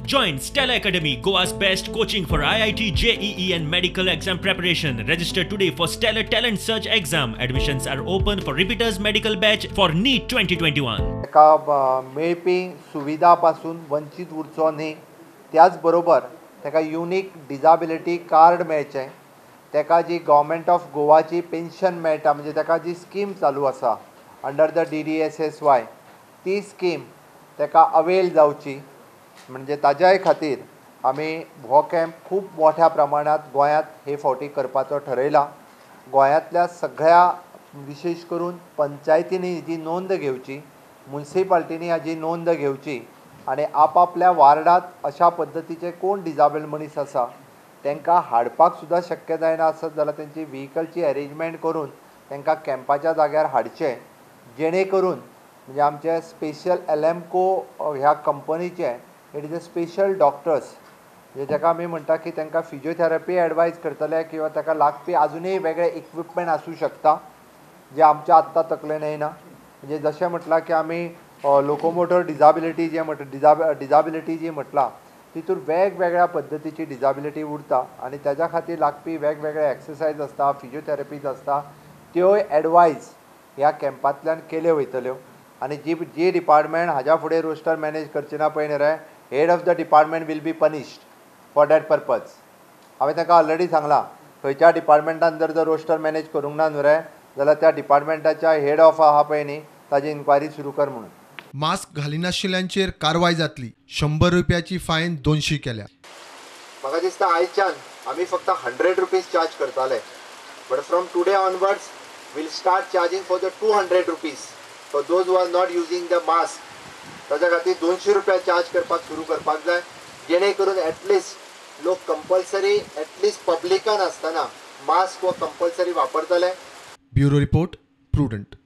Join Stellar Academy, Goa's best coaching for IIT, JEE and medical exam preparation. Register today for Stellar Talent Search exam. Admissions are open for repeaters medical batch for NEET 2021. ताका मेळपी सुविधा पासून वंचीत उरचो न्ही, त्याच बरोबर ताका unique disability card मेळचें, ताका जी गव्हर्मेंट ऑफ गोवाची पेन्शन मेळटा, म्हणजे ताका जी स्कीम चालू आसा अंडर the DDSSY, ती स्कीम ताका अवेल जावची, म्हणजे ताज्याय खातीर आमी हो कॅम्प खूब मोठ्या प्रमाणांत गोंयांत हे फावटी करपाचो ठरयला. गोंयांतल्या सगळ्या विशेश करून पंचायतींनी जी नोंद घेवची, मुन्सिपाल्टींनी हाजी नोंद घेवची आनी आपापल्या वार्डांत अशा पद्दतीचे कोण डिजाबल मनीस आसा तांकां हाडपाक सुद्दां शक्य जायना आसत जाल्यार तेंची व्हिकलची एरेंजमेंट करून तांकां कॅम्पाच्या जाग्यार हाडचें, जेणे करून म्हणजे आमचे स्पेशल एलएमको ह्या कंपनीचे it is a special doctors, म्हणजे ताका आमी म्हणटा की तांकां फिजियोथेरपी एडवायज करतले किंवा ताका लागपी आजुनूय वेगळे इक्विपमेंट आसूं शकता जे आमच्या आत्तां तकलेन येना. म्हणजे जशें म्हटलां की आमी लोकोमोटर डिजाबिलिटी जे म्हणटा, डिजाबिलिटी जी म्हटलां तितून वेगवेगळ्या पद्दतीची डिजाबिलिटी उरता आनी ताज्या खातीर लागपी वेगवेगळे एक्सरसायज आसता, फिजियोथेरपीज आसता, त्योय एडवायज ह्या कॅम्पांतल्यान केल्यो वयतल्यो. आनी जी जी डिपार्टमेंट हाज्या फुडें रोस्टर मॅनेज करचे ना पळय न्ही रे, head of the department will be punished for that purpose. हांवें तांकां ऑलरेडी सांगलां, खंयच्या डिपार्टमेंटान जर जर रोस्टर मॅनेज करूंक ना न्हू रे जाल्यार त्या डिपार्टमेंटाच्या हेड ऑफ आहा पळय न्ही ताजी इन्क्वायरी सुरू कर म्हणून. मास्क घालिनाशिल्ल्यांचेर कारवाय जातली. 100 रुपयाची फायन 200 केल्या. म्हाका दिसता आयच्यान आमी फक्त 100 रुपीज चार्ज करताले, but from today onwards will start charging for the 200 rupees for those who are not using the mask. ताज्या खातीर 200 रुपया चार्ज करपाक सुरू करपाक जाय, जेणे करून एटलिस्ट लोक कंपल्सरी एटलिस्ट पब्लिकान आसतना मास्क हो कंपल्सरी वापरतले. Bureau report, Prudent.